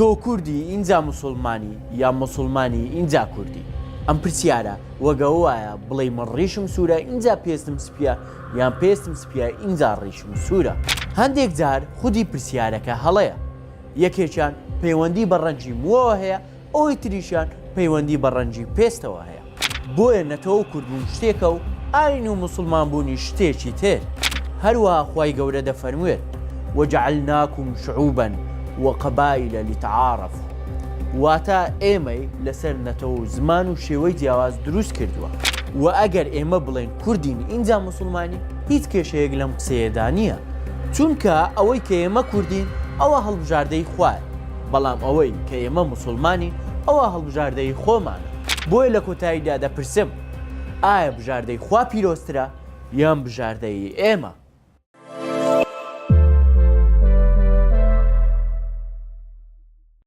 تۆ کوردی ئینجا موسوڵمانی یا موسوڵمانی ئینجا کوردی؟ ئەم پرسیارە وەک ئەوە وایە بڵێی من ڕیشم سوورە ئینجا پێستم سپییە یان پێستم سپییە ئینجا ڕیشم سوورە. هەندێک جار خودی پرسیارەکە هەڵەیە. یەکێکیان پەیوەندی بە ڕەنگی مووەوە هەیە، ئەوی تریشیان پەیوەندی بە ڕەنگی پێستەوە هەیە. بۆیە نەتەوە و کوردبوون شتێکە و ئاین و موسڵمانبوونیش شتێکی تر. هەروەها خوای گەورە دەفەرموێت، وجعلناکم شعوبا وقبائل لتعارفوا، واتە ئێمەی لەسەر نەتەوە و زمان و شێوەی جیاواز دروست کردووە. وە ئەگەر ئێمە بڵێین کوردین ئینجا موسڵمانین هیچ کێشەیەک لەم قسەیەدا نییە، چونکە ئەوەی کە ئێمە کوردین ئەوە هەڵبژاردەی خوایە. بەڵام ئەوەی کە ئێمە موسوڵمانین ئەوە هەڵبژاردەی خۆمانە. بۆیە لە کۆتاییدا دەپرسم ئایا بژاردەی خوا پیرۆزترە یان بژاردەی ئێمە؟